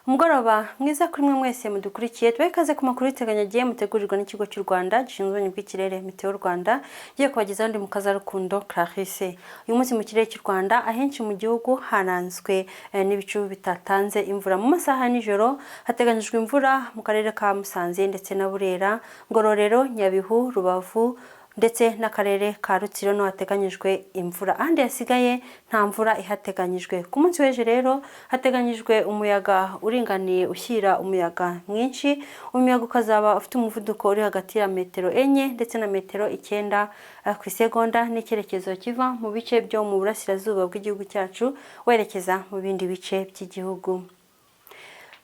Umugoroba mwiza kuri mwe mwese mudukurikiye. Tubahe ikaze ku makuru y'iteganyagihe mutegurirwa n'Ikigo cy'u Rwanda gishinzwe ubumenyi bw'ikirere, Meteo Rwanda. Ngiye kubagezaho ndi Mukazarukundo Clarisse. Uyu munsi mu kirere cy'u Rwanda, ahenshi mu gihugu haranzwe n'ibicu bitatanze imvura. Mu masaha ya nijoro hateganyijwe imvura mu karere ka Musanze ndetse na Burera, Ngororero, Nyabihu, Rubavu ndetse n'akarere ka Rutsiro no hateganyijwe imvura. Ahandi hasigaye nta mvura ihateganyijwe. Ku munsi w'ejo rero hateganyijwe umuyaga uringaniye ushyira umuyaga mwinshi, umuyaga ukazaba ufite umuvuduko uri hagati ya metero 4 ndetse na metero 9 ku isegonda, n'icyerekezo kiva mu bice byo mu burasirazuba bw'igihugu cyacu werekeza mu bindi bice by'igihugu.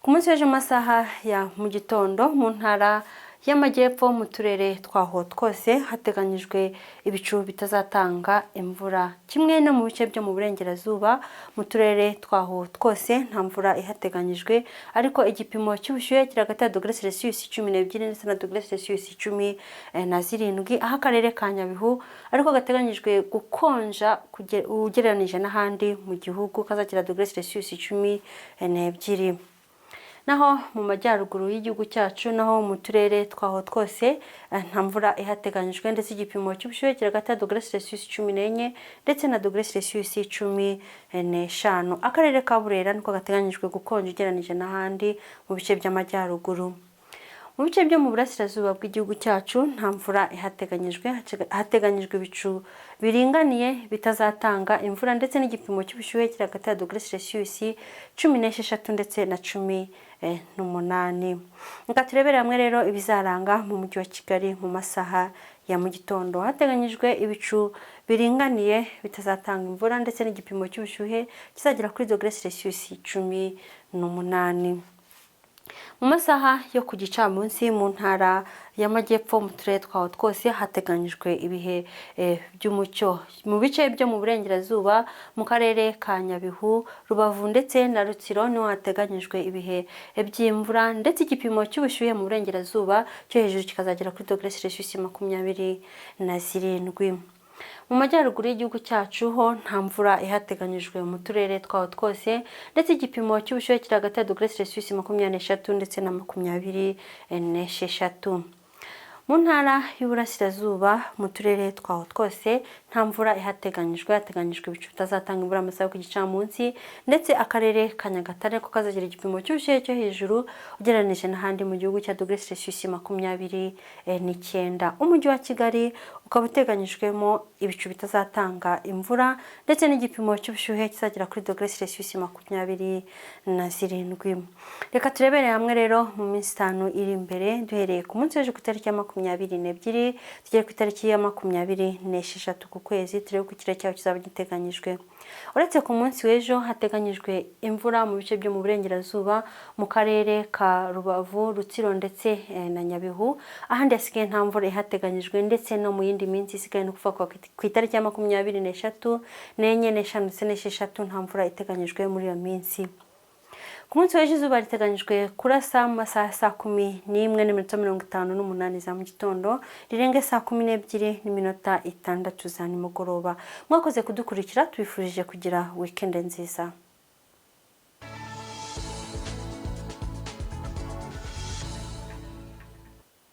Ku munsi w'ejo mu masaha ya mu gitondo, mu ntara y'Amajyepfo mu turere twaho twose hateganyijwe ibicu bitazatanga imvura, kimwe no mu bice byo mu burengerazuba mu turere twaho twose nta mvura ihateganyijwe, ariko igipimo cy'ubushyuhe kiri hagati ya dogere Celsius 12 ndetse na dogere Celsius 17, aho akarere ka Nyabihu ariko gateganyijwe gukonja ugereranije n'ahandi mu gihugu, kazagira dogere Celsius 12. Naho mu majyaruguru y'igihugu cyacu naho mu turere twaho twose nta mvura ihateganyijwe, ndetse igipimo cy'ubushyuhe kiri hagati ya dogere Celsius 14 ndetse na dogere Celsius 15. Akarere ka Burera niko gateganyijwe gukonja ugereranije n'ahandi mu bice by'amajyaruguru. Mu bice byo mu burasirazuba bw'igihugu cyacu nta mvura ihateganyijwe, hateganyijwe ibicu biringaniye bitazatanga imvura, ndetse n'igipimo cy'ubushyuhe kiri hagati ya dogere Celsius 16 ndetse na 18. Reka turebere hamwe rero ibizaranga mu mujyi wa Kigali mu masaha ya mu gitondo. Hateganyijwe ibicu biringaniye bitazatanga imvura, ndetse n'igipimo cy'ubushyuhe kizagera kuri dogere Celsius 18. Mu masaha yo ku gicamunsi, mu ntara y'Amajyepfo mu turere twaho twose hateganyijwe ibihe by'umucyo. Mu bice byo mu burengerazuba, mu karere ka Nyabihu, Rubavu ndetse na Rutsiro niho hateganyijwe ibihe by'imvura, ndetse igipimo cy'ubushyuhe mu burengerazuba cyo hejuru kikazagera kuri dogere Celsius 27. Mu majyaruguru y'igihugu cyacu ho nta mvura ihateganyijwe mu turere twaho twose, ndetse igipimo cy'ubushyuhe kiri hagati ya dogere Celsius 23 ndetse na 26. Mu ntara y'Uburasirazuba mu turere twaho twose nta mvura ihateganyijwe, hateganyijwe ibicu bitazatanga imvura amasaha yo ku gicamunsi, ndetse akarere ka Nyagatare ko kazagira igipimo cy'ubushyuhe cyo hejuru ugereranije n'ahandi mu gihugu cya dogere Celsius 29. Umujyi wa Kigali ukaba uteganyijwemo ibicu bitazatanga imvura, ndetse n'igipimo cy'ubushyuhe kizagera kuri dogere Celsius 27. Reka turebere hamwe rero mu minsi 5 iri imbere, duhereye ku munsi w'ejo ku itariki ya 22 tugere ku itariki ya 26 ku kwezi, turebe uko ikirere cyaho kizaba giteganyijwe. Uretse ku munsi w'ejo hateganyijwe imvura mu bice byo mu burengerazuba mu karere ka Rubavu, Rutsiro ndetse na Nyabihu, ahandi hasigaye nta mvura ihateganyijwe, ndetse no mu yindi minsi isigaye, ni ukuvuga ku itariki ya 23, n'enye, n'eshanu ndetse n'esheshatu, nta mvura iteganyijwe muri iyo minsi. Ku munsi w'ejo izuba riteganyijwe kurasa mu masaha ya saa 11:58 za mu gitondo, rirenge saa 12:06 za nimugoroba. Mwakoze kudukurikira, tubifurije kugira wikendi nziza.